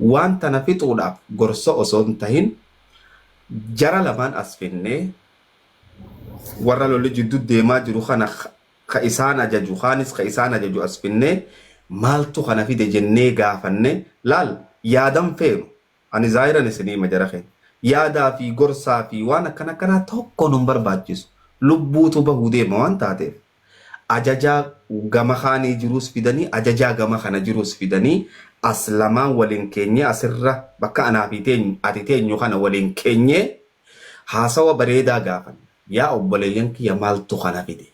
Waan tana fixuudhaaf gorsa osoo hin tahin jara lamaan as finnee warra lolli jidduu deemaa jiru kana ka isaan ajaju kaanis ka isaan ajaju as finnee maaltu kana fide jennee gaafanne. Laal, yaadan feenu. Ani zaahiran isinii hima, jara keenya. Yaadaa fi gorsaa fi waan akkana akkanaa tokko nun barbaachisu. Lubbuutu bahuu deema waan taateef. Ajajaa gama kaanii jiruus fidanii, ajajaa gama kana jiruus fidanii, as lamaan waliin keenyee, asirra bakka anaa fi teenyu ati teenyu kana waliin keenyee haasawa bareedaa gaafanna. Yaa obboleeyyan kiyya, maaltu kana fide?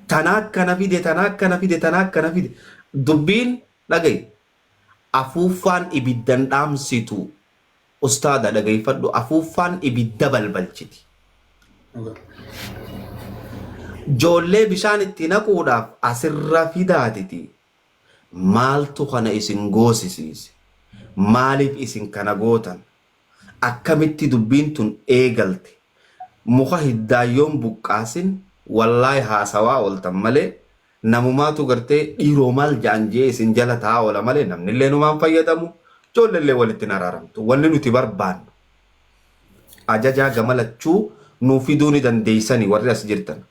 Tana akkana fide, tana akkana fide, tana akkana fide. Dubbiin dhagayi. Afuuffaan ibiddan dhaamsitu, ustaada dhagayfadhu, afuuffaan ibidda balbalchiti. Joollee bishaan itti naquudhaaf asirra fidaatiti. Maaltu kana isin goosisiise? Maaliif isin kana gootan? Akkamitti dubbiin tun eegalte? Muka hiddaan yoon buqqaasin wallaahi haasawaa ooltan malee, namumaatu gartee dhiiroo maal ja'an je'ee isin jala ta'aa oola malee namnillee numaan fayyadamu, joolleellee walitti hin araaramtu. Wanni nuti barbaannu ajajaa gama lachuu nuu fiduu ni dandeeysani warri as jirtan.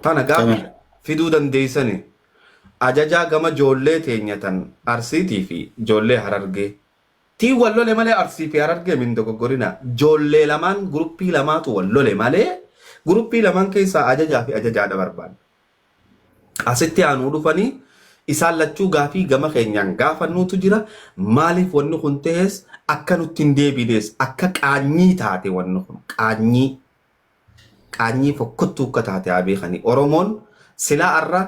Tana gaafi fiduu dandeeysani. Ajajaa gama joollee teenya tan Arsiitii fi joollee Harargee tiin wal lole malee, Arsii fi Harargee min dogoggorinaa. Joollee lamaan, guruppii lamaatu wal lole malee, guruppii lamaan keessaa ajajaa fi ajajaadha barbaanna. Asitti aanuu dhufanii isaan lachuu gaafii gama keenyaan gaafannuutu jira. Maaliif wanni kun ta'es akka nutti hin deebinees, akka qaanyii taate, wanni kun qaanyii qaanyii fokkottuu akka taate haa beekani. Oromoon silaa arra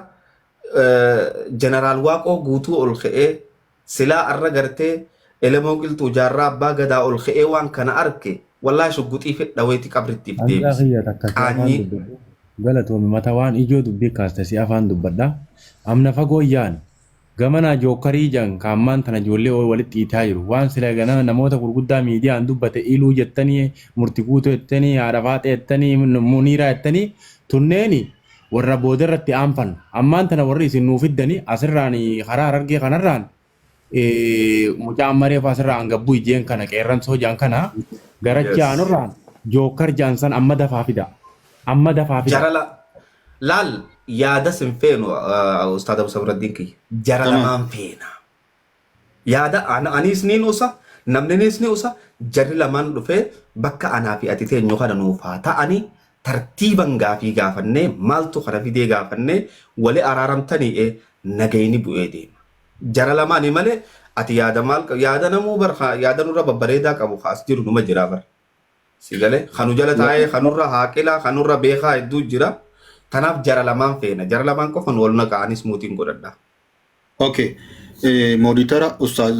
Jeneraal Waaqoo Guutuu ol ka'ee, silaa arra gartee Elemoo Qilxuu Jaarraa Abbaa Gadaa ol ka'ee waan kana arke, wallaahi shugguxii fedhaweeti qabrittiif Hanqaa deebisa. kiyya takka si afaan Qaanyii. dubbadhu. Galatoomi, mata waan ijoo dubbii kaaste, si afaan dubbadha. Amna fagoo yaani. Gamanaa jookkarii jan ka ammaan tana ijoollee walitti dhiitaa jiru. Waan sila ganama namoota gurguddaa miidiyaan dubbate, Iluu jettanii, Murti Guutuu jettanii, Haadha Faaxee jettanii, Muniiraa jettanii, tunneeni warra boodarratti aanfanna. Ammaan tana warri isin nuu fiddani asirraan karaa Harargee kanarraan mucaa amma reefu asirraa hangabbuu ijeen kana qeerransoo jaan kana garachi aanurraan jookkar jaan san amma dafaa fida. Amma dafaa fida. Jara laal, yaada sin feenu, Ustaad Abu Sabraddiin kiyya. Jara lamaan feena. Yaada anis niin usa, namninis ni usa, jarri lamaan dhufee bakka anaa fi ati teenyu kana nuuf haa ta'anii, tartiiban gaafii gaafannee, maaltu kana fidee gaafannee, wali araaramtanii nagayni bu'ee deema. Jara lamaanii malee ati yaada maal yaada namuu bar yaada nurra babbareedaa qabu as jiru numa jira bar. Si galee kanu jala taa'ee kanurra haaqilaa kanurra beekaa hedduu jira. Tanaaf jara lamaan feena. Jara lamaan qofa nu wal naqa, anis muutiin godhadha. Okay. Mooditara Ustaaz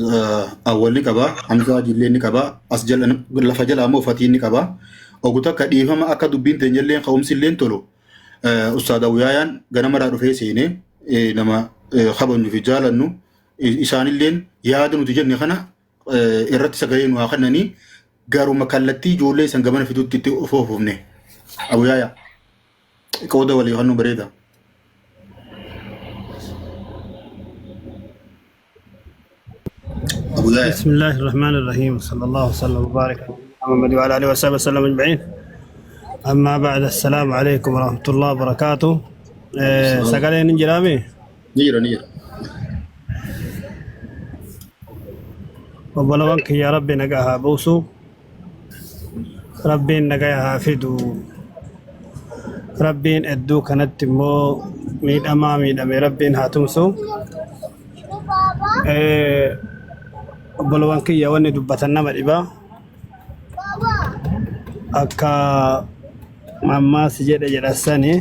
Awwal ni qaba, Hamzaa Jillee ni qaba, as jala lafa jala ammoo Fatiin ni qaba. Ogu takka dhiifama, akka dubbiin teenyallee ka'umsi illee tolu. Ustaaz Awwiyaayaan ganamarraa dhufee seenee nama kabajnu fi jaalannu, isaanilleen yaada nuti jenne kana irratti sagalee nu haa kennanii, garuma kallattii ijoollee isan gamana fiduutti itti of oofufne. Awwiyaaya qooda walii kennuu bareeda. Abu Yahya. بسم الله الرحمن الرحيم، صلى الله وسلم وبارك على محمد وعلى اله وصحبه وسلم اجمعين، اما بعد، السلام عليكم ورحمه الله وبركاته. Sagaleen hin jiraame? Ni jira, ni jira. Obbolawwan kiyya, Rabbi nagaa haa buusu, Rabbiin nagaa haa fidu. Rabbiin hedduu kanatti immoo miidhamaa miidhame Rabbiin haa tumsu. Obbolawwan kiyya, wanni dubbatan nama dhibaa. Akka mammaasi jedhe jedhasani,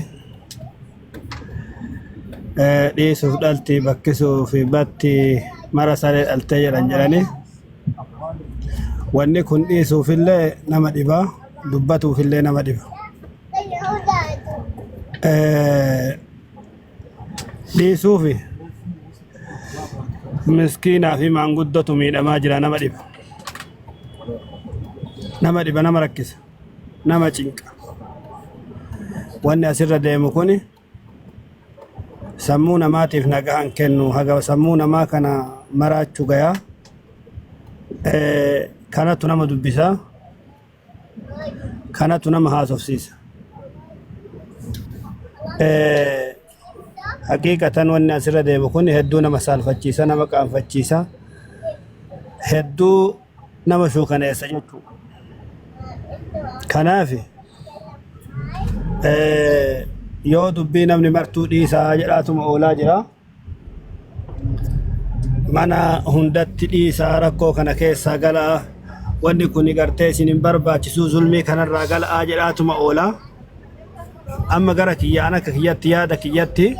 dhiisuuf dhalti bakkisuu fi batti mara saree dhaltee jedhan jedhani. Wanni kun dhiisuufillee nama dhiba, dubbatuufillee nama dhiba. Dhiisuufi miskiinaa fi maanguddotu miidhamaa jira, nama dhiba. Nama dhiba, nama rakkisa, nama cinqa. Wanni asirra deemu kuni Sammuu namaatiif nagahan kennu haga sammuu namaa kana maraachuu gayaa. Kanatu nama dubbisa. Kanatu nama haasofsiisa. Haqiiqatan wanni asirra deemu kun hedduu nama saalfachiisa, nama qaanfachiisa, hedduu nama shuukaneessa jechuudha. Kanaaf yoo dubbii namni martuu dhiisaa jedhaatuma oolaa jira. Mana hundatti dhiisaa rakkoo kana keessaa galaa wanni kun gartee isin hin barbaachisuu zulmii kanarraa gala'aa jedhaatuma oolaa. Amma gara kiyyaan akka kiyyatti yaada kiyyatti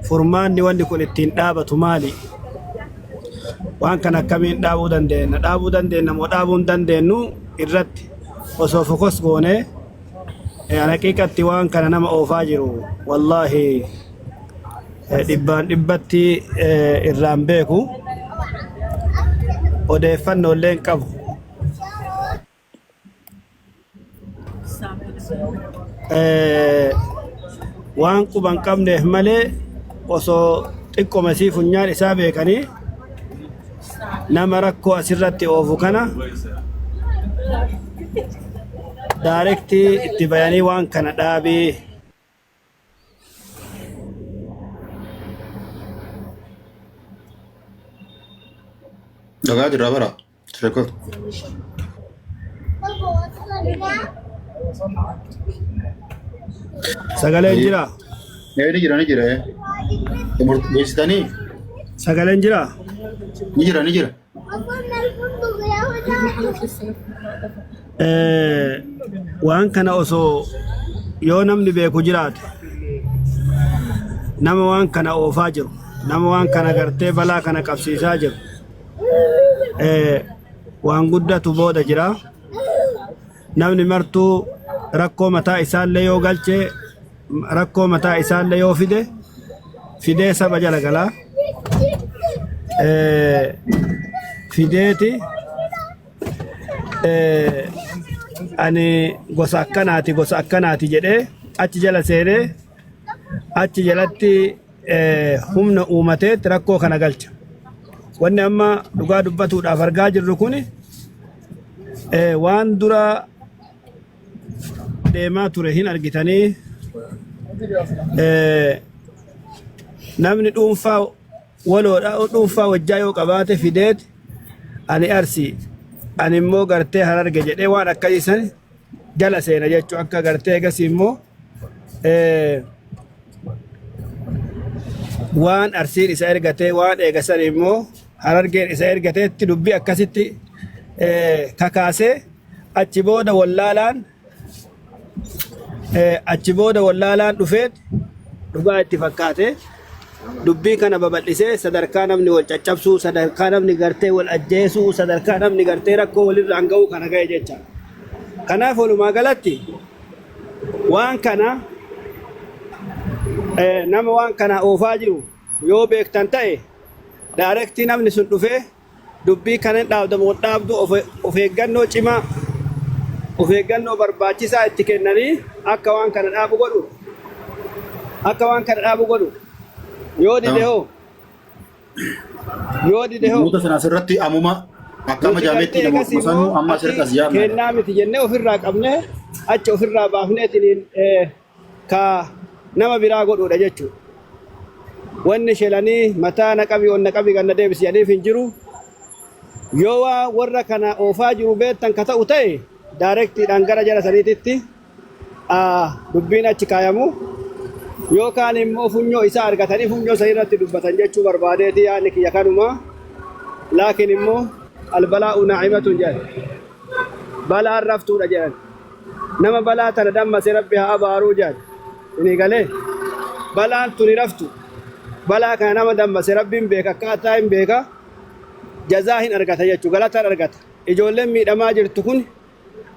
furmaanni wanni kun ittiin dhaabatu maali? Waan kana akkamiin dhaabuu dandeenya? Dhaabuu dandeenya moo dhaabuu hin dandeenyu irratti osoo focus goonee haqiiqatti waan kana nama oofaa jiru wallaahi dhibbaan dhibbatti irraan beeku odeeffannoo illee hin qabu. Waan quba hin qabneef malee osoo xiqqoma isii funyaan isaa beekanii nama rakkoo asirratti oofu kana daarektii itti bayanii waan kana dhaabii Dhagaa jirra bara. Sheekota. Sagaleen jira. Ni jira ni jira. Geessitanii Sagaleen jira. ni jira ni jira. Waan kana osoo yoo namni beeku jiraate nama waan kana oofaa jiru nama waan kana gartee balaa kana qabsiisaa jiru waan guddatu booda jira. Namni martuu rakkoo mataa isaallee yoo galche rakkoo mataa isaallee yoo fide fidee saba jala galaa. Fideeti ani gosa akkanaati gosa akkanaati jedhee achi jala seenee achi jalatti humna uumateetti rakkoo kana galcha. Wanni amma dhugaa dubbatuudhaaf argaa jirru kun waan dura deemaa ture hin argitanii namni dhuunfaa waloodha dhuunfaa wajjaa yoo qabaate fideet ani Arsii ani immoo gartee Hararge jedhee waan akkasii san jala seena jechuu akka gartee egasii immoo waan Arsiin isa ergatee waan eegasan immoo Harargeen isa ergateetti dubbii akkasitti kakaasee achi booda wallaalaan achi booda wallaalaan dhufeet dhugaa itti fakkaate dubbii kana babal'isee sadarkaa namni wal caccabsuu sadarkaa namni gartee wal ajjeesuu sadarkaa namni gartee rakkoo walirraan ga'uu kana ga'e jecha. Kanaaf walumaa galatti waan kana nama waan kana oofaa jiru yoo beektan ta'e daarektii namni sun dhufee dubbii kana hin dhaabdamu hin dhaabdu of eeggannoo cimaa of eeggannoo barbaachisaa itti kennanii akka waan kana dhaabu godhu akka waan kana dhaabu godhu yoo dide hoo yoo dide hoo Namoota sana asirratti ammuma akka amma nuti jaametti gartee namoota egas immoo sanuu amma ati asirratti as yaamna. kennaa miti jennee ofirraa qabnee achi ofirraa baafneetiin ka nama biraa godhuudha jechuudha. Wanni shelanii mataa na qabi onna qabi ganna deebisi jedhaniif hin jiru. Yoo waa warra kana oofaa jiru beektan ka ta'u ta'e daarektiidhaan gara jara saniititti dubbiin achi kaayamu. Yookaan immoo funyoo isaa argatanii funyoo san irratti dubbatan jechuu barbaadeeti yaadni kiyya kanuma. Laakiin immoo albalaa'u naa'imatun jedhan. Balaan raftuudha jedhan. Nama balaa tana dammase Rabbi haa abaaruu jedhan. Ini galee balaan tuni raftu. Balaa kana nama dammase Rabbiin beeka akkaataa hin beeka. Jazaa hin argata jechuudha. Galata hin argata. Ijoolleen miidhamaa jirtu kun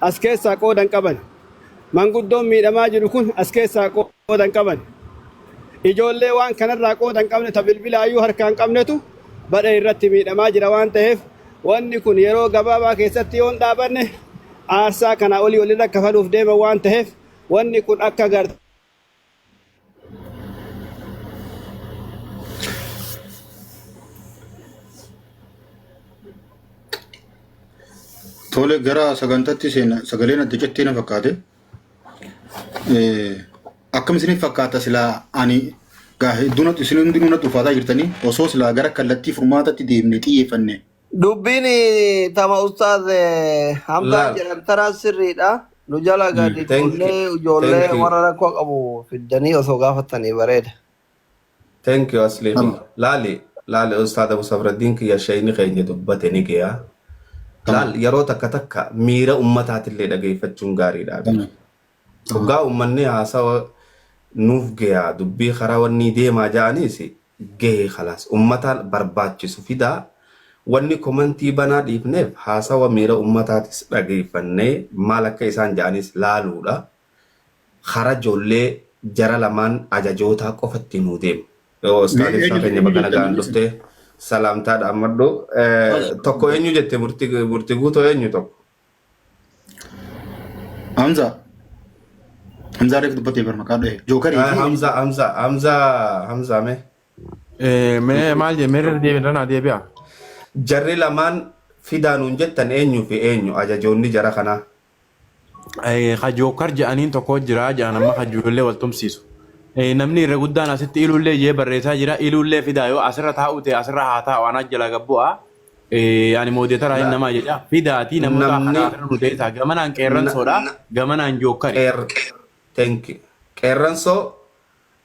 as keessaa qooda hin qaban. Manguddoon miidhamaa jiru kun as keessaa qooda hin qaban. Ijoollee waan kanarraa qooda hin qabne ta bilbilaayyuu harkaa hin qabnetu badhee irratti miidhamaa jira waan ta'eef wanni kun yeroo gabaabaa keessatti yoo hin dhaabanne aarsaa kanaa olii walirra kafaluuf deema waan ta'eef wanni kun akka gar Tole, gara sagantaatti seena. Sagaleen adda jettee na fakkaate. Akkam isiniif fakkaata? Silaa ani gaa hedduun isin hundinuu natti ulfaataa jirtanii, osoo silaa gara kallattii furmaatatti deemne xiyyeeffanne. Dubbiin tama ustaaz Hamzaan Laal. jedhan taraa sirriidha. Nu jala gadi Thank you. ijoollee ijoollee Thank you. warra rakkoo qabu fiddanii osoo gaafatanii bareeda. Thank you, Asli. Tamam. Laali, laali, Ustaad Abu Safraddiin kiyya shayni keenya dubbate ni gayaa. Tamam. Laal, yeroo takka takka miira ummataatillee dhageeffachuun gaariidha. Tamam. Dhugaa ummanni haasawa nuuf gayaa, dubbii karaa wanni deemaa ja'aniis gahee khalaas ummataan barbaachisu fidaa. Wanni komantii banaa dhiifneef haasawa miira ummataatis dhageeffannee maal akka isaan ja'anis laaluudha. Kara ijoollee jara lamaan ajajootaa qofatti nuu deema. Yoo Ustaad Mee Ibsaa eenyu keenya eenyu bakka nagaan jettanii? dhuftee salaamtaadha ammadhu. Tokko eenyu jette? Murtii guutoo eenyu tokko? Hamza. Hamzaa reef dubbatee bar maqaa dhahe. Jookarii fi Hamza, Hamza, Hamza, Hamza mee. Mee maal jee? Mee irra deebiin naa deebi'a. Jarri lamaan fidaa nuun jettan eenyu fi eenyu ajajoonni jara kanaa? Ka jookar jedhaniin tokko jira jedhan, amma ka ijoollee wal tumsiisu. Namni irra guddaan asitti iluullee jee barreessaa jira. Iluullee fidaa, yoo asirra taa'u ta'e asirra haa taa'u, anaa jala gabbu'a. Ani moderator hin namaa jedha. Fidaatii namoota Namni kana asirra nu teessaa. Gamanaan qeerransoodha. Gamanaan jookari. Thank you. Qeerransoo,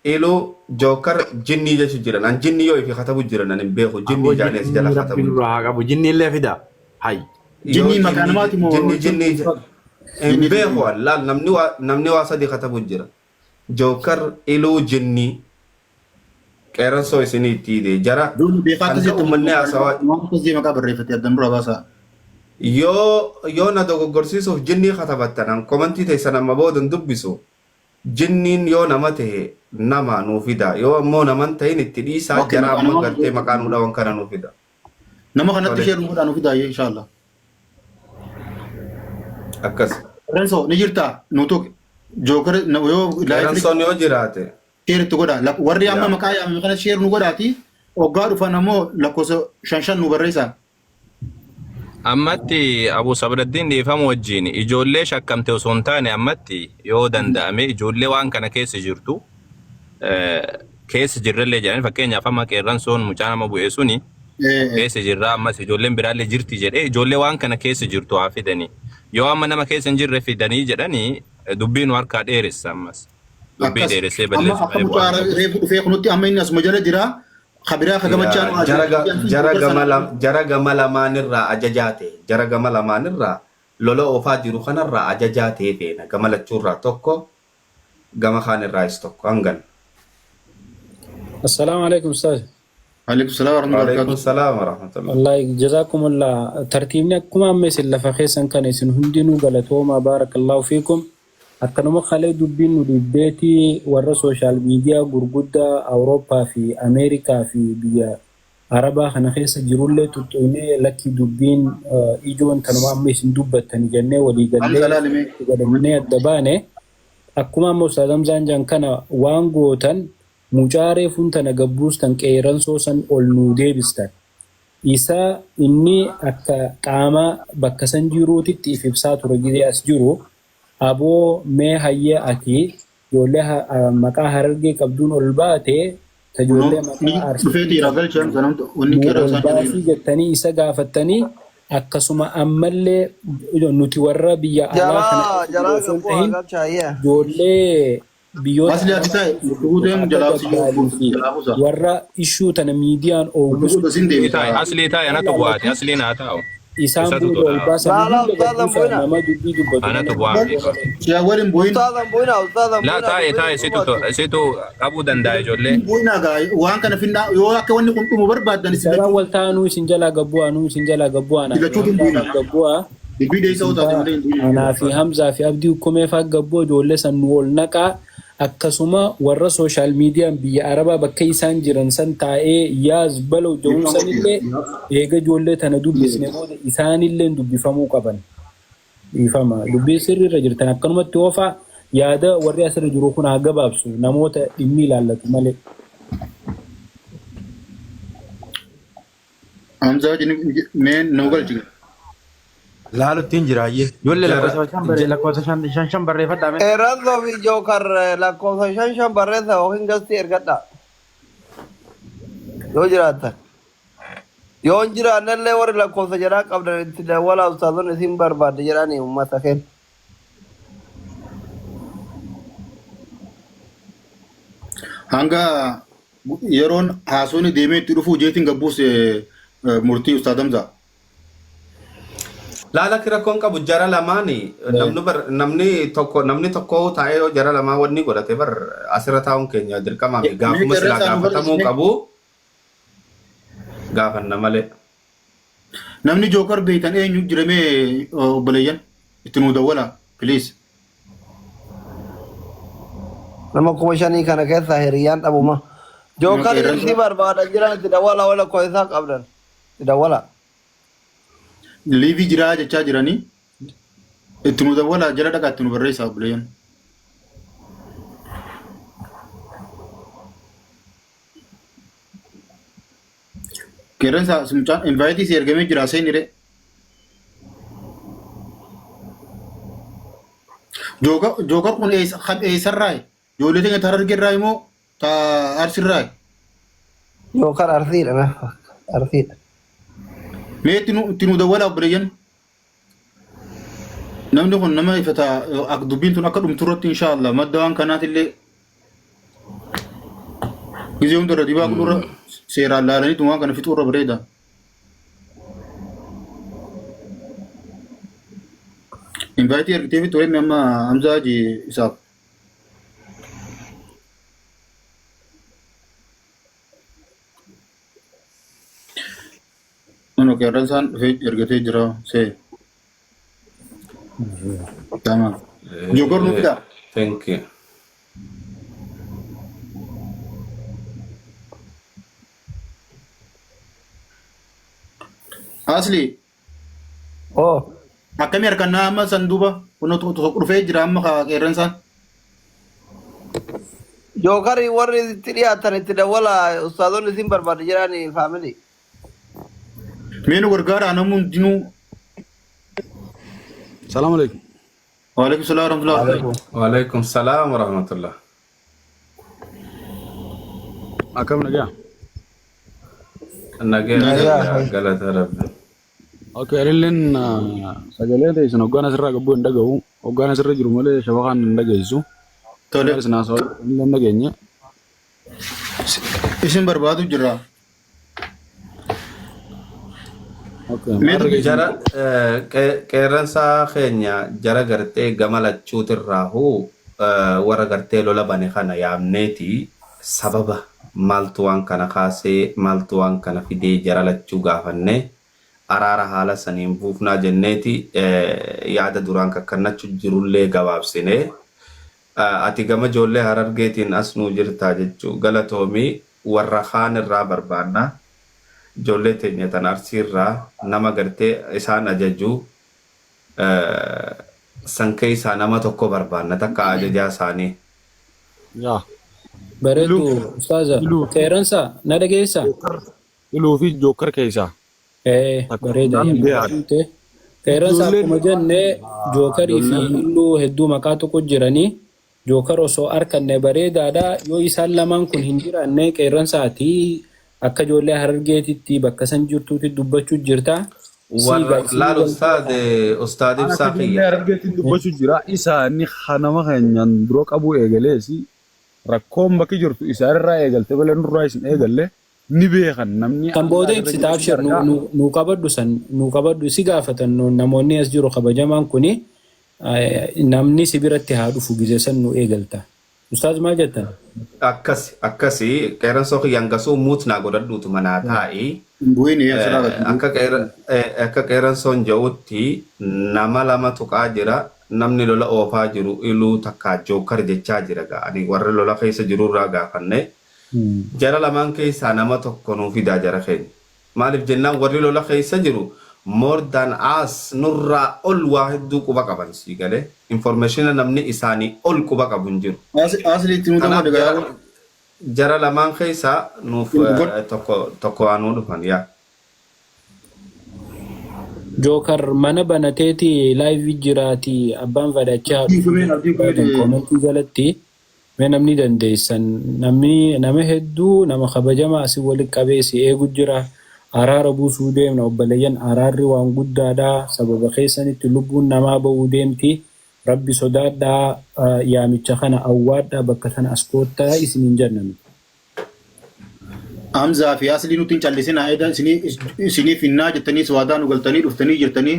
iluu, jookar, jinnii jechu jiran. An jinnii yoo ifi katabu jiran an hin beeku. Aboo Jinnii jaanii as jala jinnii rabbi katabu. nurraa haa qabu. Jinni illee fidaa. Hay. Yoo Jinnii maqaa jinnii namaati moo? Jinnii hin Jinnii beeku an. Laal, namni waa sadi katabu jira. Jookar, iluu, jinnii. Qeerransoo isinii itti hidhe. Jara Duuni beekaa akkas hanga jettu uummanni haasawaa waan akkas jee maqaa barreeffate addan dura baasaa. Yoo na dogoggorsiisuuf jinnii katabattan, an komantii teessan amma boodan dubbisu. Jinniin yoo nama ta'e nama nuu fida, yoo ammoo naman ta'in itti dhiisaa. Okay, jara maqaa amma namaa gartee maqaa nuu dhawan kana nuu fida. Nama kanatti Tole. ishee dhufuudhaan nu fidaa inshallah. Akkas. Renso ni jirtaa? Nu tuqe. Jookar yoo live Qeerransoon yoo jiraate. Share itti godhaa. Warri amma Yaa. maqaa yaamame kana share nu godhaati. Hoggaa dhufan ammoo lakkoofsa shan shan nu barreessaa. Ammatti Abu Sabraddiin, dhiifama wajjin, ijoollee shakkamte osoo hin taane, ammatti yoo danda'ame ijoollee waan kana keessa jirtu, keessa jirrellee jedhanii, fakkeenyaaf amma qeerransoon mucaa nama bu'e suni keessa jirra, ammas ijoolleen biraallee jirti jedhee, ijoollee waan kana keessa jirtu haa fidanii. Yoo amma nama keessa hin jirre fidanii jedhanii, dubbii nu harkaa dheeressa ammas. Dubbii Akkas. dheeressee Amma balleessu akka malee mucaa bu'aa hin qabu. reefu dhufee kunutti amma inni asuma jala jira. Kabiraa ka gamachaa Yaa, jara gama lamaanirraa ajajaa ta'e, jara gama lamaanirraa lola oofaa jiru kanarraa ajajaa ta'e feena. Gama lachuurraa tokko, gama kaanirraayis tokko hangan. السلام عليكم أستاذ. Alaikum salaam wa rahmatullahi wa Waalaikum barakatuh. salaam wa rahmatullah. والله جزاكم الله. ترتيبنا كما أما isin lafa keessan kan isin hundinuu galatooma، بارك الله فيكم. Akkanuma kalee dubbiin nu dhibbeetii warra social media gurguddaa Awurooppaa fi Ameerikaa fi biyya Arabaa kana keessa jirullee tuttuqnee, lakki dubbiin ijoon tanuma amma isin dubbattani jennee walii Hamza gallee laalime. godhamnee adda baane. Akkuma amma Ustaaz Hamzaan jedhan kana waan gootan, mucaa reefuun tana gabbuustan, qeeransoo san ol nuu deebistan. Isa inni akka qaama bakka san jiruutitti if ibsaa ture gizee as jiru, aboo mee hayyee ati ijoollee maqaa Harargee qabduun ol baate, ta ijoollee Ni maqaa dhufee Arsii dhiira galchee Hamza namtu wanni nu ol qeerransaan baasii jettanii isa gaafattanii, akkasuma ammallee nuti warra biyya alaa kana Jaraa keessa jiru jaraa osoo hin gabbuu haa tahin galchaa ayyaa. ijoollee biyyoota Asli ati Arabaa ta'e keessa jirtu guuteen akka jalaa gaggaarii fi jalaa buusa. warra ishuu tana miidiyaan oowwisu Guutuu sin deebisa. Taa'e aslii taa'e, anatu bu'aati, asliin haa taa'u. Isaan Isatu booda ol tola. baasan Laala hunda ustaazan gabbuusaa bu'ina. nama dubbii dubbatu Anatu kana bu'aa hunda beeka. malee. Siyaa waliin bu'in. Ustaazan bu'ina, ustaazan Laa bu'ina taa'e dubbiin taa'e, situ dhumatti. situ qabuu danda'a ijoollee. Bu'inaa gaa waan kana finnaa, yoo akka wanni kun dhumu barbaaddan isin Saraan lachuu wal ta'anuu isin jalaa gabbu'aa, nuu isin jalaa gabbu'aa, anaa fi lachuutu hin Hamzaa bu'inaa. gabbu'aa. Dubbii deessa Isin taate faa malee hin bu'inaa. anaa fi Hamzaa fi Abdii Ukkumee faa gabboo, ijoollee san nu ol naqaa. Akkasuma warra social miidiyaan biyya Arabaa bakka isaan jiran san taa'ee yaaz baloo jedhuun sanillee eega ijoollee tana dubbisne booda isaanillee dubbifamuu qaban. Dhiifama. Dubbii sirriirra jirtan akkanumatti oofaa, yaada warri asirra jiru kun haa gabaabsu namoota dhimmi ilaallatu malee. Hamzaa wajjin mee nu galchi. Laaluttiin jira hayyee. Ijoollee Jara lakkoofsa shan barree lakkoofsa shan shan shan barreeffadhaa mee. Qeerransoo fi Jookar lakkoofsa shan shan barreessa yookiin gastii ergadha. Yoo jiraattan. Yoo hin jiraannellee warri lakkoofsa jaraa qabdan itti dawwalaa ustaazonni isin barbaadde jedhanii uummata keenya. Hanga yeroon haasofni deemee itti dhufuu jeetiin gabbuus murtii Ustaaz Hamzaa. Laala rakkoon qabu jara lamaani namni bar namni tokko namni tokko taa'ee yoo jara lamaan wanni godhate bar asirra taa'uun keenya dirqamaa fi Mee gaafuma silaa qeerransaa nu gaafatamuu barreessine. qabu gaafanna malee. Namni jookar beektan eenyu jiramee obboleeyyan itti nuu dawwala please. Nama 5000 kana keessaa hiriyyaan dhabuma. Jookar Qeerransa itti barbaadan jiran itti dawwalaa wala lakkoofsa isaa qabdan. Itti dawwalaa. Liivii jiraa jechaa jiranii itti nu dawwalaa jala dhaqaa itti nu barreessaa obboleeyyan. Qeerransa mucaan invaayitii si ergamee jira seeni ree. Jookar kun eessa kan eessarraayi? Ijoollee teenya ta Harargeerraayi moo ta Arsiirraayi? Jookar Arsiidha na Arsiidha. Mee itti nu dawwalaa obboleeyyan. Namni kun nama ifata dubbiin tun akka dhumtu irratti inshaallah madda waan kanaatillee gizee hunda irra dibaa godhurra seeraan laalanii waan kana fixuu irra bareeda. Invaayitii ergitee fi ture amma Hamzaa Haji isaaf. Kun qeerransaan dhufee ergatee jira see. Tamam. Jookar nu fidaa. Thank you. Asli Oh. akkamii harkannaa amma san duuba kun tokko dhufee jira amma qeerransaan. Jookari warri itti dhiyaatan itti dawwalaa ustaazonni isin barbaadde jedhanii faamilii. Mee nu gargaara namni hundinuu. Salaam alaikum. Waalaikum salaam warahmatullahi wabarakatuh. Waalaikum salaam wa rahmatullah. Akkam nagaa? Nagaya Nagaa. galata rabbi. Okay, anilleen sagalee teessan hoggaan asirraa qabu hin dhaga'u. Hoggaan asirra jiru malee shabakaan hin dhageessu. Tole. Hoggaan isin haasawaa hin dhageenye. Isin barbaadu jira. Okay, Mee maal dubbi dhageessan? Jara qeerransa keenya jara gartee gama lachuutirraahu warra gartee lola bane kana yaamneeti sababa maaltu waan kana kaasee maaltu waan kana fidee jara lachuu gaafanne araara haala saniin buufnaa jenneeti yaada duraan kakkannachu jirullee gabaabsine. Ati gama ijoollee Harargeetiin as nuu jirtaa jechuu galatoomii warra kaan irraa barbaanna. Ijoollee teenya tan Arsiirraa nama gartee isaan ajaju san keessaa nama tokko barbaanna takka ajajaa isaanii. Yaa. Bareedu Iluu ustaaza. iluu fi Qeerransa na dhageessaa? jookar iluu fi jookar keessaa takka Bareeda hundaan yemmuu beekaadha. dhufte. Qeerransa Ijoolleen akkuma jenne jookarii fi ijoolleen illuu hedduu maqaa tokko jiranii jookar osoo arkanne bareedaadha. Yoo isaan lamaan kun hin jiraanne qeerransaati akka ijoollee Harargeetitti bakka san jirtuutti dubbachuu jirta. Sii Warra gaa laal isinii ustaad ustaad An ibsaa akka ijoollee kiyya. Harargeetti dubbachuu jira. Isa inni nama keenyaan dura qabu eegaleesi rakkoon bakki jirtu isaanirraa eegalte malee nurraa isin eegalle ni beekan namni Kan hanga booda asirra ibsita jiru ni abshir argaa. nu qabadhu san nu qabadhu si gaafatan namoonni as jiru kabajamaan kuni namni si biratti haa dhufu gizee san nu eegalta. Ustaaz maal jettan? Akkasi akkasi qeerransoo kiyyaan gasuu muut naa godhadhuutu manaa taa'i. Bu'iin asirraa gadi. Akka qeerransoon jedhutti nama lama tuqaa jira. Namni lola oofaa jiru iluu takkaa jookar jechaa jira ga'anii warra lola keessa jirurraa gaafanne. Jara lamaan keessaa nama tokko nuu fidaa jara keenya. Maaliif jennaan warri lola keessa jiru more than us nurraa ol waa hedduu quba qaban sii galee. Information namni isaanii ol quba qabu hin jiru. Asli itti nu Kanaaf dawwale jara gaa. jara lamaan keessaa nuuf tokko tokko waa nuu dhufan yaa. Jookar mana banateeti live jiraati abbaan fadhachaa Abdii dhufu gumeen abdii jedhan gumeen koomentii jalatti mee namni dandeessan namni nama hedduu nama kabajamaa asii walitti qabee si eegu jira. Araara buusuu deemna obboleeyyan, araarri waan guddaadha, sababa keessanitti lubbuun namaa ba'uu deemti. Rabbi sodaadhaa, yaamicha kana awwaadhaa, bakka sana as koottaa isiniin jenna nuti. Hamzaa fi Aslii nutti hin callisinaa eda isinii finnaa jettanii waadaa nu galtanii dhuftanii jirtanii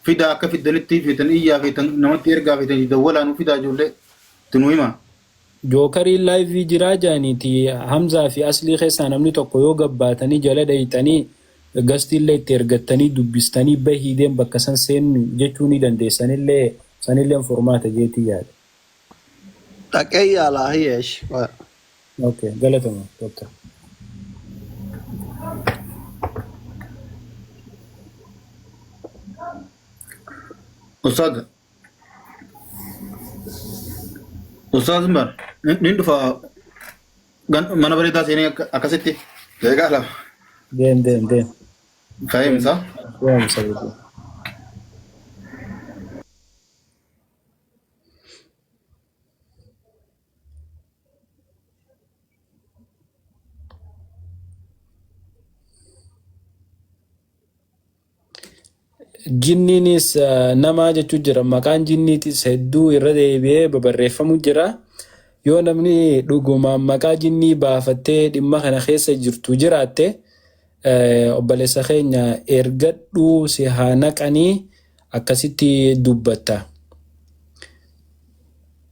fidaa akka fiddanitti feetan iyyaa feetan namatti ergaa feetan dawwalaa nu fidaa ijoollee itti nu hima. Jookariin live jiraa jaaniiti Hamzaa fi Aslii keessaa namni tokko yoo gabbaatanii jala dhayxanii gastiillee itti ergattanii dubbistanii bahii deem bakka san seennu jechuu ni dandeessanillee sanilleen furmaata jeetii yaada. Dhaqee yaalaa hiyyeesh. Okay, galatoma doctor. Ustaad Ustaad Zimbar ni dhufa mana bareedaa seenee akkasitti deeqaa lama. Deem deem deem. Fayyimsa. Deem sababii. Jinniinis namaa jechuu jira. Maqaan jinniitis hedduu irra deebi'ee babarreeffamu jira. Yoo namni dhugumaan maqaa jinnii baafattee dhimma kana keessa jirtu jiraatte, obboleessa keenya ergadhuu si haa naqanii akkasitti dubbatta.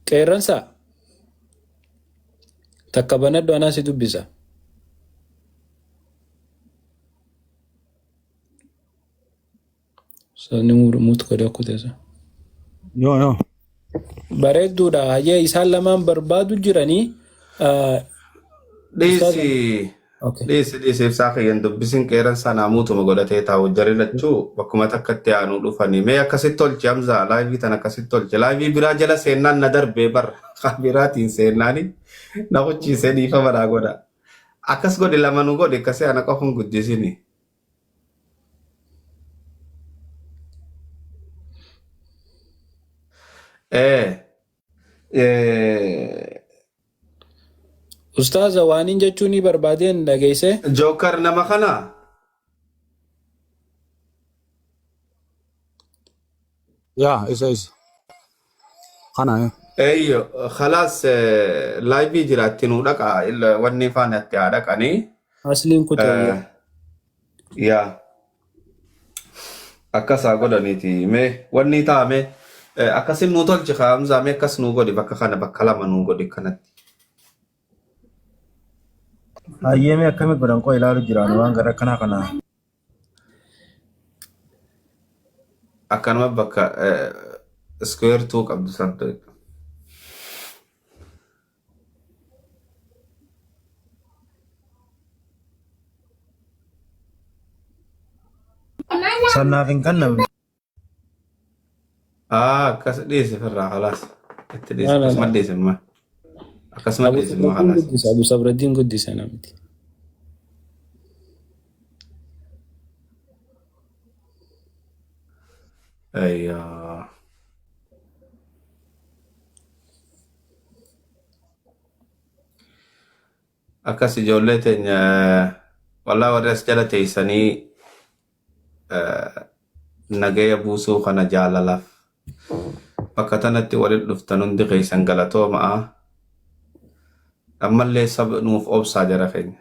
Qeerransa takka banadhu, anaa si dubbisa. Sabni mute godhee kuteessa. Yoo yoo. Bareedduudha. Hayyee, isaan lamaan barbaadu jiranii. Dhiisi. Okay. Dhiisi, dhiisi, ibsaa kiyyan dubbisin. Qeeransaa naamuutuma godhatee taa'u jarri lachuu bakkuma takkatti aanuu dhufanii. Mee akkasitti tolchi Hamzaa, live tan akkasitti tolchi. Live biraa jala seennaan na darbee barra. Kan biraatiin seennaani na kuchiisee, dhiifama naa godha. Akkas godhi, lama nu godhi, akkasii ana qofa hin guddisini. Ustaaza, waaniin jechuun ni barbaadeen dhageesse. Jookar nama kana. Yaa, isa. Kana. Eyyo, khalaas, live jiraatti nu dhaqa, illa wanni faana itti haa dhaqanii. Asliin kutee. Yaa, akkas haa godhaniiti. Mee wanni taa'ame akkasin nuu tolchi haa Hamzaa, mee akkas nuu godhi, bakka kana bakka lama nuu godhi kanatti. Hayyeemee, akkami godhan qoo ilaalu jiraan waan gara akkanaa kana. Akkanuma bakka square two qabdu san ta'e. Sannaaf hin kennamne. Ah, akkas dhiisi firraa, khalaas. Itti dhiisi, La la akkasuma la. dhiisi imma. Akkasuma Abu dhiisi imma, Sabraddiin khalaas. guddisa. Abu Sabraddiin guddisa namti. Ayyaa. Akkas ijoollee teenya, wallaa warri as jala teessanii nagaya buusuu kana jaalalaaf bakka tanatti walitti dhuftan hundi keessan galatooma'a. Ammallee saba nuuf obsaa jara keenya.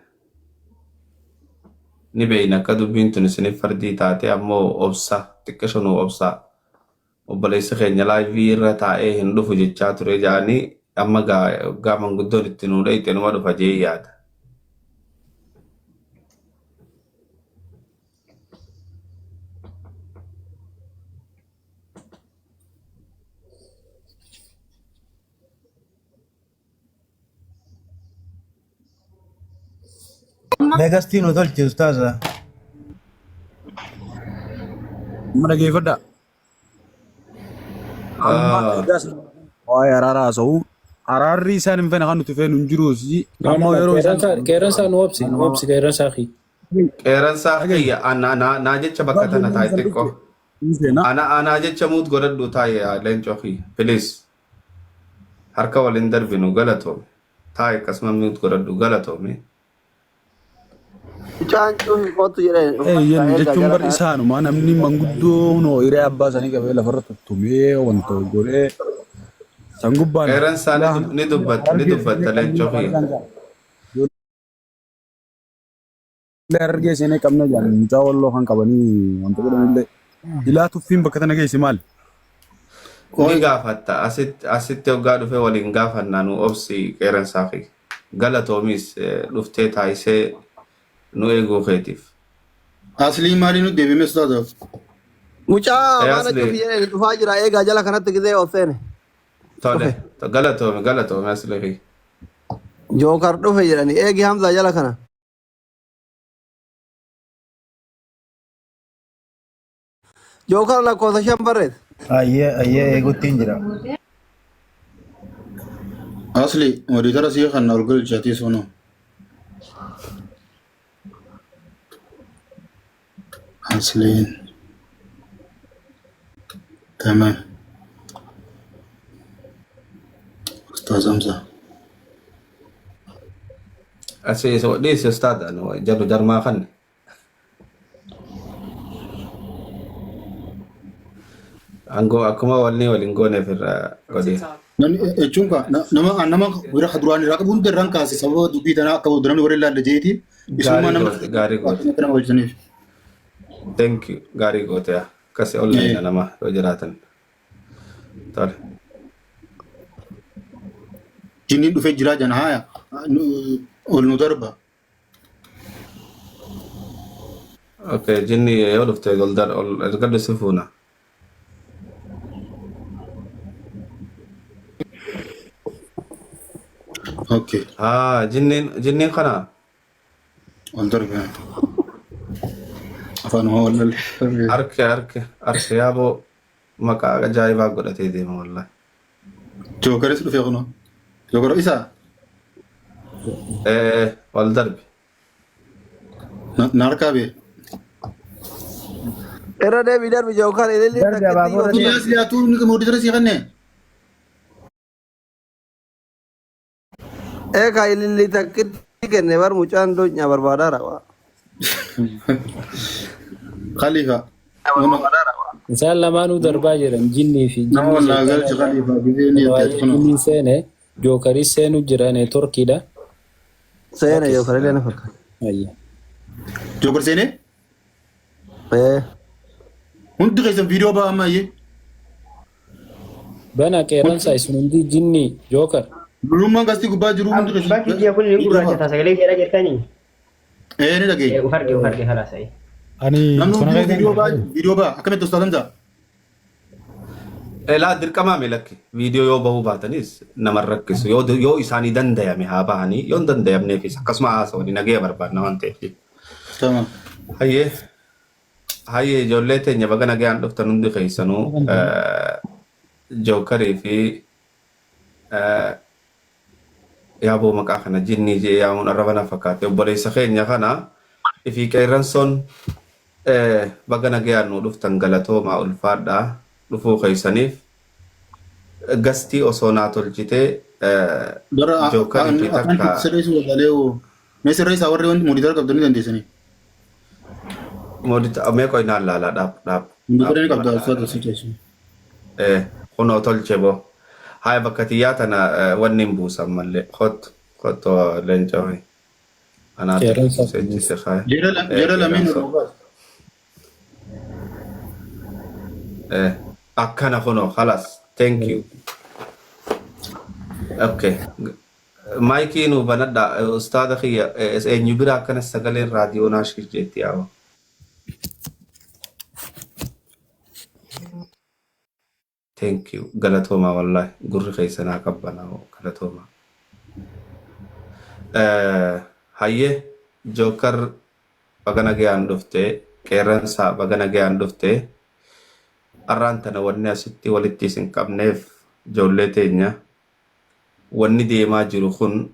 Ni beeyna akka dubbiin tun isiniif fardii taate, ammoo obsa xiqqisho nuu obsaa. Obboleessi keenya live irra taa'ee hin dhufu jechaa ture jedhanii, amma gaa manguddoon itti nuu dhayxe numa dhufa jee yaada. Meeqastii nu tolche ustaaza? Amma dhageeffadhaa. Amma ergaa waa'ee araaraa haasa'u, araarri isaan hin fene kan nuti feenu hin jiruus. No, no, Ammoo no. yeroo isaan Qeerransaa, qeerransaa nu obsi, nu obsi qeerransaa kiyya. Qeerransaa kiyya naa jecha bakka tana taa'e xiqqoo. Ni seenaa. Ana anaa jecha mute godhadhu taa'e leencoo kiyya. Please. Harka waliin darbinu, galatoome. Taa'e akkasuma mute godhadhu, galatoome. Mucaan cufi kootu jedheen. Eeyyan Eegaa jechuun jala bar kana. isaanuma namni manguddoo hunoo hiree abbaa isaanii qabee lafarra tuttumee wanta godhee san gubbaan Qeerransaa ilaa ni dubbatta ni harargee dubbatta seenee leencoo qabnee kiyya. afaan isaan ijoollee harargee seenee qabnee jedhan mucaa walloo kan qabanii wanta godhanillee ilaa tuffiin bakka tana geessi maali? Ni Qoy gaafatta asitti asitti hoggaa dhufee waliin gaafannaa, nu obsi qeerransaa kiyya. Galatoomis dhuftee taayisee nu eeguu keetiif. Aslii maalii nu deebime ustaaza? Mucaa maana Asli cufi jedheen dhufaa jira eegaa jala kanatti gizee ol seene. Tole Dhufe., galatoomi, galatoomi asli kiyya. Jookar dhufe jedhani eegi Hamzaa jala kana. Jookar lakkoofsa 5 barreesse. Ayyee, ayyee, eeguttiin jira. Asli moderator sii kan ol galchaatii sono. Asliin. Tamam. Ustaaz Hamza. Asii isa dhiisi ustaadha jarru jarmaa kan. Angoo akkuma walni waliin gooneef irra godhi. Namni jechuun ka nama nama bira duraan irraa qabu hunda irraan kaase sababa dubbii tanaa akka namni warri ilaalle jeeti. Isummaa Gaarii nama goote, gaarii goote. akka nama hojjetaniif. Thank you, gaarii goote akkasi online nama yoo jiraatan. Tole. Jinniin dhufee jiraa jana haaya ol nu darba. Okay, jinni yoo dhufte ol dar ol ergadhu si fuuna. Okay. Ah, jinniin jinniin kana Ol darbe. Afaan ol darbe. Harka harka harka yaaboo maqaa ajaa'ibaa godhatee deema wallahi. Jookaris dhufee kunoo. Jookar isaa Ol darbe. Na harkaa bee. Irra deebii darbi jookar ililli Darbi takkitti abaaboo yoo irra turan. Iyyaas dhiyaatuu ni moderator sii kennee. Eegaa ililli takkitti kenne bar mucaan doonyaa barbaadaara waa. Khalifa. Nama Isaan lamaanuu darbaa jiran jinnii fi nama jinnii wallaa galchi sheexanaa Khalifa gisee ni baay'ee addaati kunoo. jinniin seene jookaris seenu jira neetworkiidha. Seene jookar illee na fakkaata. Ayya. Jookar seenee Ee. hundi keessan viidiyoo ba'aa ammayyee. Bana qeerransa isin hundi jinnii jookar. Lulummaan gastii gubbaa jiru hundi keessan Bakki ji'a kun ni viidiyoo gurraacha ba'aa. ta'a sagalee jedha jirtanii. Ee ni dhageenya. Uf arge uf arge kalaas ta'e. Ani Namni kana hundinuu keessa viidiyoo ba'aa viidiyoo ba'aa akkamitti ustaaz Hamza? Elaa dirqamaa mi lakki viidiyoo yoo bahuu baatanis nama rakkisu, yoo isaanii dandayame haa bahanii, yoo hin dandayamneefis akkasuma haasawanii nagaya barbaadna waan ta'eef. Tamam. Hayyee hayyee, ijoollee teenya baga nagayaan dhuftan hundi keessanuu, jookarii fi yaaboo maqaa kana jinnii jee yaamuun arraba na fakkaate, obboleessa keenya kana ifii qeerransoon baga nagayaan nu dhuftan, galatoomaa, ulfaadhaa dhufuu keessaniif. Gastii osoo naa tolchitee Bara jookarii fi afaan takka sirreessuu wallaalee hoo. Mee sirreessaa warri wanti moderator qabdanii dandeessanii. Mee qoy naan laalaa, dhaab dhaab. Moderator ni qabda ustaaz asii keessu. Kunoo tolche boo. Haya, bakka tiyyaa tana wanni hin buusan mallee kottu kottu leencoo anaatu Qeerransa. seechise haya. Jera lameen Qeerransa. ol Akkana kunoo khalas, thank you. Okay. Maayikii nu banadha ustaada kiyya, eenyu bira akkana sagaleen raadiyoo naashii jetti yaa'u. Thank you, galatoomaa, wallahi gurri keessanaa qabbanaa, galatoomaa. Hayyee jookar baga nagayaan dhufte, qeerransaa baga nagayaan dhufte. Arraan tana wanni asitti walitti isin qabneef ijoollee teenya wanni deemaa jiru kun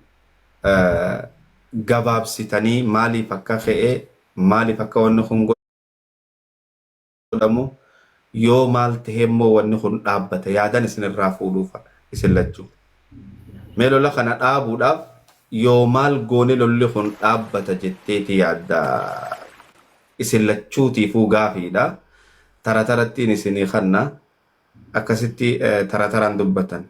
gabaabsitanii maaliif akka ka'e, maaliif akka wanni kun godhamu. Yoo maal tahe immoo wanni kun dhaabbata yaadan isinirraa fuudhuuf isin lachuu. Mee lola kana dhaabuudhaaf yoo maal goone lolli kun dhaabbata jetteeti yaadda isin lachuutiifuu gaafiidha. Tara tarattiin isinii kanna akkasitti tara taraan dubbatan.